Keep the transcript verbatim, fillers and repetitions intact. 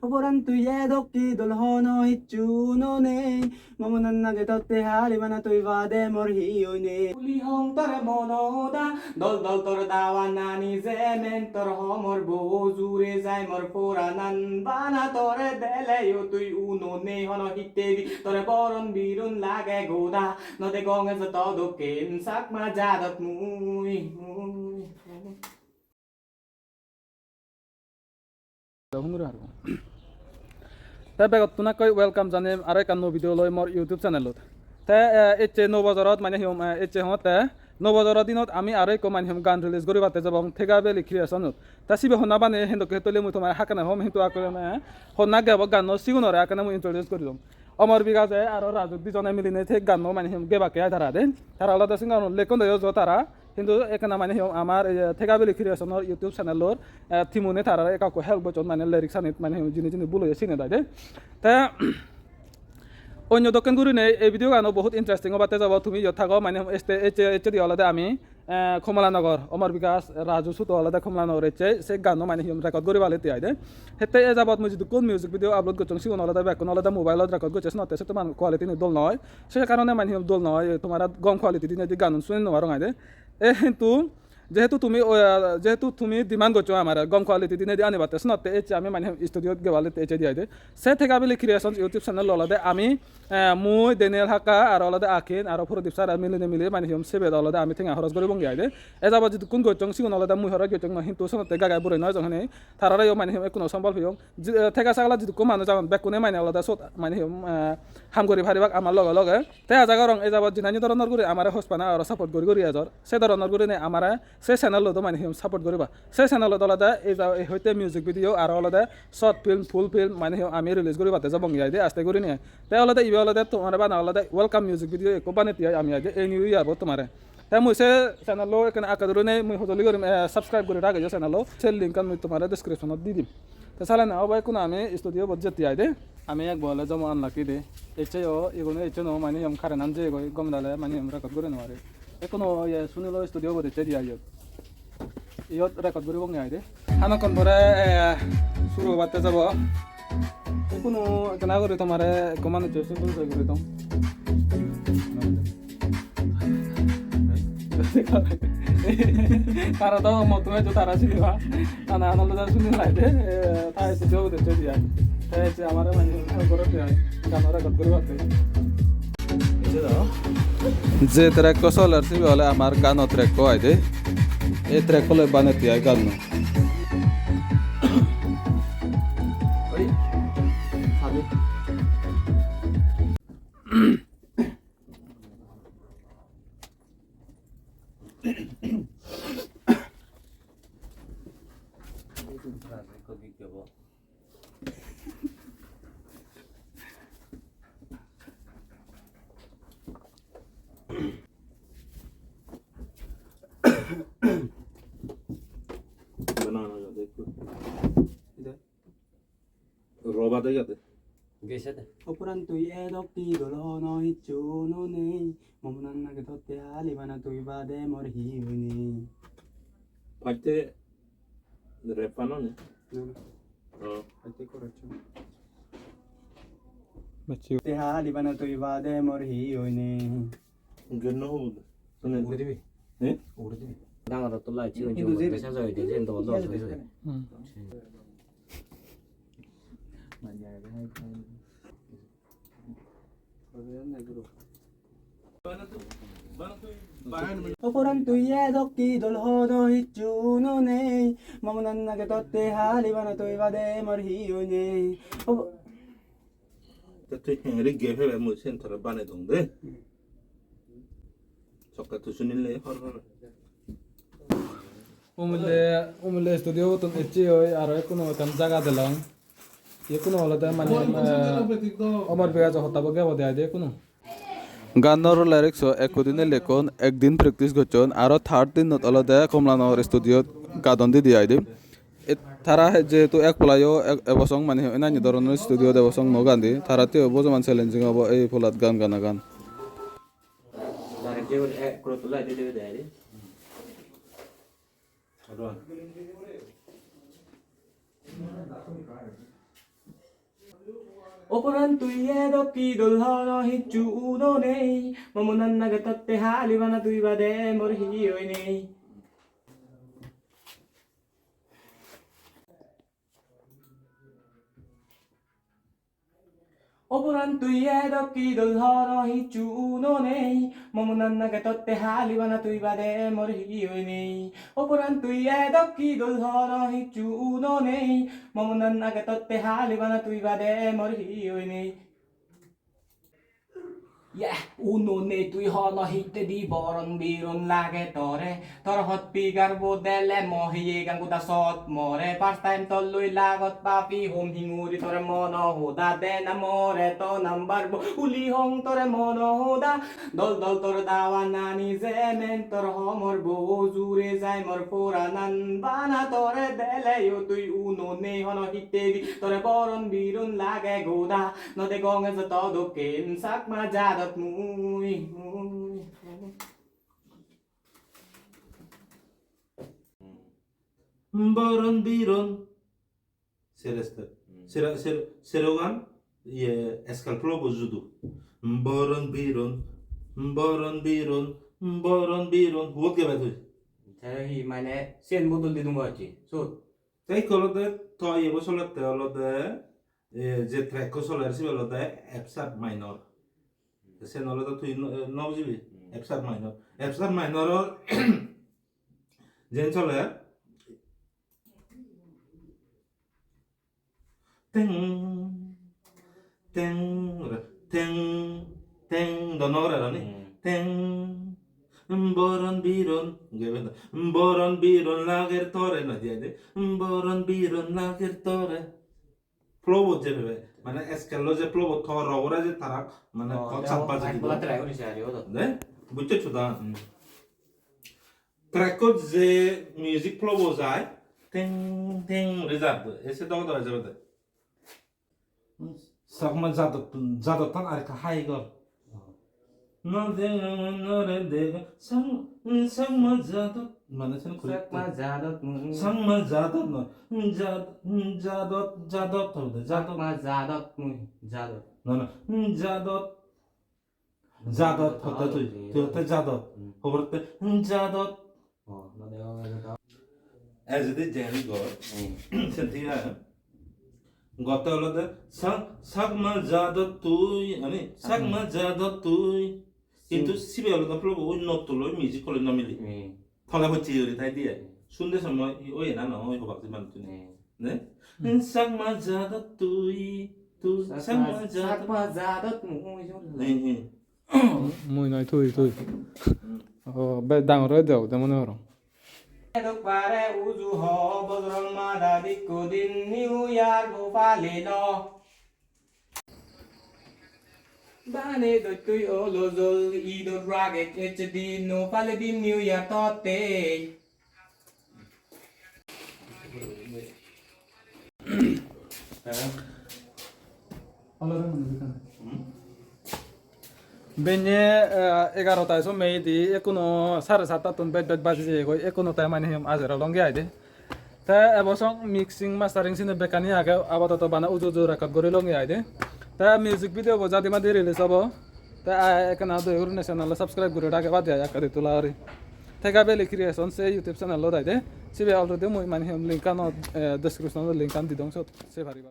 Oboran tui edok ki dol hono hissu no nei. Mo monan age totte hali bana tui bade mor hi oine. Uli hong tore mono hoda, dol dol tor dawanani jemen tor homor bo jure jai mor poranan bana tore dele yo tui uno nei hono hittedi tore boron birun lage goda no degong ejo to dokken Chakma jadot mui, mui, mui. Te begottun ekkoi welcome janem aro ekkan nuo video loi mor YouTube channelot. Te, eh, ecche nuo bojorot mane hi hom, eh, ecche hongotte nuo bojoro dinot ami aro ekko mane hi hom gaan release guribatte jabong Thega Valley Creationot. Te sibe honna bane hindokke hettole mui tomare hakkene hom hintu akkene honna gebo ganno sigunore akkene mui introduce guri dong. Omor Bikash e aro Raju dijone milinei te ganno mane hi hom gebakke ai tara de. Tara olode singer-un lekkon de yo jo tara. Hintu ekkena mane hi hom amar ei je Thega Valley Creation-or YouTube channel-or, eh, team-une tarare ekka ekka help gocchon mane lyrics-anit mane hi hom jini jini bul oye sini dai de. Te onyo dokken gurinei ei video-gano bohut interesting obatte jabo tumi iyot thago mane hi hom este ecche ecche di olode ami, eh, Kamalanagar, Omor Bikash, Raju suto olode Kamalanagar ecche se ganno mane hi hom record guribale te ai de. Hette e jabot mui jidukkun music video upload gocchong sigun olode bekkun olode mobile-ot record gocche senotte settuman quality-ni dol noi. Se karone mane hi hom dol noi, tomare gom quality dinei di ganun suni no parong ai de. E hintu jehetu tumi, o, jehetu tumi demand goccho amare gom quality dinei di anibatte, senotte ecche ami mane studio-t gebale ecche di ai de. Se Thega Valley Creations YouTube channel olode ami, eh, mui, Daniel Hakka, aro olode Akin, aro Prodip sir, milinei mili mane hi hom sebet olode ami tenga horos guribong di ai de. E jabot jidukkun gocchong sigun olode mui horos gocchong noi, hintu senotte gai gai borei noi jong hene tarareyo mane hi hom ekkuno sombol peyong. Ji-, eh, Thega sagala jidukko manuj agon, bekkune mane olode sot mane hi hom, eh, ham guri paribak amar loge loge. Te aja gorong ei jabot jinani doronor guri amare hospana aro support guri guri ejor. Se doronor gurinei amare se channel-ot do mane hi hom support guriba. Se channel-ot olode ei ja-, ei hoite music video aro olode short film, full film mane hi hom ami release guribatte jabong ai de aste gurinei. Te olode ibe olode tomare bana olode welcome music video ekko banei di ai ami ai de ei new year-bot tomare. Te mui se channel-o ekkena akka durinei mui hojoli gurim, eh, subscribe guri rageyo channel-o. Se link-an mui tomare description-ot di dim. Te salen obo ekkuna ami studio-bot jetti ai de. Ami ek bole jomo unlucky de. Ecche yo, igun ecche no mane hi hom current-an jeyegoi gom dale mane hi hom record guri no pari. Ekkunu ye Sunilo studio-bot ecche di ai iyot. Iyot record guribong ai de. Hanukkon pore, eh, suru obatte jabo. Ekkunu ekkena guri tomare ekko manuccho simple guri guri dong. Tara do motto ejo tara siniba. Ana ana olode suni lai de, eh, ta ecche jo de jo dia. Ta ecche amare mane goro dia. Gano record guribatte. Je track-ko soler sibe ole amar gano track-ko ai de. Ei track-ko loi banetti ai ganno. Oi, sabi. Banana jade ekku. Ida. Roba de jade. Gese de. Opuran tui edok ti dol hono hissu no nei. Momunan nage totte hali bana tui bade mor hi hoi nei. Patte rap ano ne? No, no. Oh. Patte koraccho. Bacci. Te hali bana tui bade mor hi hoi nei. Genno hobode. Sune. Ugure dibi? Eh? Ugure dibi. Dangor to lai chigon chigon guri saja hoide, jen dol dol hoide. Hmm. Okoran tui edok ki dol hono hissu no nei. Momunan nage totte hali bana tui bade mor hi hoi nei. O- Te tui hengeri ge pebe mui sen tore bane dong de. Sokke tui sunile hor hor. Umille, umille studio tun ecche oi aro ekkuno ekkan jaga delong. Ekkuno olode mane, eh, Omor Bikash hotta bo gebo de ai de ekkuno. Ganor lyrics-o ekko dine lekkon, ekdin practice gocchon, aro third dinot olode Kamalanagar studio-t gadon didi ai de. Et-, tara he-, jehetu ek polayo ek-, ebosong mane enani doronor studio-t ebosong no gandi, taratteo bojoman challenging obo ei polat gan ganagan. O poran tui edok hi dol hono hissu uno nei, mo monan age totte hali bana tui bade mor hi oi nei. O poran tui edok hi dol hono hissu uno nei, mo monan age totte hali bana tui bade mor hi oi nei. O poran tui edok hi dol hono hissu uno nei, mo monan age totte hali bana tui bade mor hi oi nei. Yeah, uno nei tui hono hittedi, boron biron lage tore. Tor hot figure bo dele mo hiye gan goda sot more. First time toloi lagot papi hom hinguri tore mono hoda dena more to number bo uli hong tore mono hoda. Dol dol tore dawa nani jemen tor homor bo jure jai mor poranan bana tore dele yo tui uno nei hono hittedi tore boron biron lage goda. No degong ejo to dokken Chakma jadot mui, mui, mui. Boron biron. Sere step. Hmm. Sere, sere, serogan, iye, scale flow bo judo. Boron biron, boron biron, boron biron. Hubot gebe tui? Te hi mane sen bodol didung gocche, sot. Te ikko olode to iye bo solette olode, eh, je track-ko soler sibe olode F sharp minor. Te sen olode tui no, no bujibi? Hmm. F sharp minor. F sharp minor-or jen soler. Teng, teng, ore, teng, teng, do no ore aro ni? Hmm. Teng, boron biron, gebe do. Boron biron lager tore, no, dia de. Boron biron lager tore. Flow bo jebe, mane scale lo je flow bo to rogore je tara, mane oh, to te sampa ek jodi bola do. Try gori sari odo. De, bujcho chuda. Hmm. Track-ot je music flow bo jai, ting, ting, guri jar de. Ese dogo dogo jebe de. Chakma jadot, jadottan arekka high gor. No de, no re de, Chang-, Changma jadot, mane sen kuri. Chakma jadot mui. Changma jadot no. Jad-, jadot, jadot hobo de, jadot. Chakma jadot mui, jadot. No, no. Jadot. Jadot hotte tui, tui hotte jadot. Hmm. Hobotte jadot. Oh, no degong age to. Ejedi jeni gor. Hmm. Sen thik age. Gotte olode Chak-, Chakma jadot tui, ani Chakma jadot tui. Hintu sibe olode flow bo oi notto loi music hole no mili. Hmm. Tole hocche guri tai diye. Sunde somoy oi na no oi hobak di manuttun. Hmm. Ne? Hmm. Chakma jadot tui, tui, Chakma, Chakma jadot. Chakma jadot mui. Hmm, hmm. Mui noi, tui, tui. Hmm. Oh, bej dangor oi degong de mone gorong. Edok bare uju ho, bojoror madat ikko din New Year bo palilo. Bane dottui olo jol, idot rage ecche din, no pale din New Year totte. Benne, eh, egarotai somme idi, ekkuno sare sattattun bej bej baji jeyegoi, ekkuno te mane hi hom ajero longe aide. Te ebo song mixing mastering sini bekkani age, apadoto bana uju uju record guri longe aide. Te music video bo jadi madi release obo. Te ai ekkena doi gurine channel subscribe guri rage badi ai ekka di tula guri. Thega Valley Creation se YouTube channel-ot aide. Sibe already mui mane hi hom link-anot, eh, description-ot link-an di dong, sot sei pariba.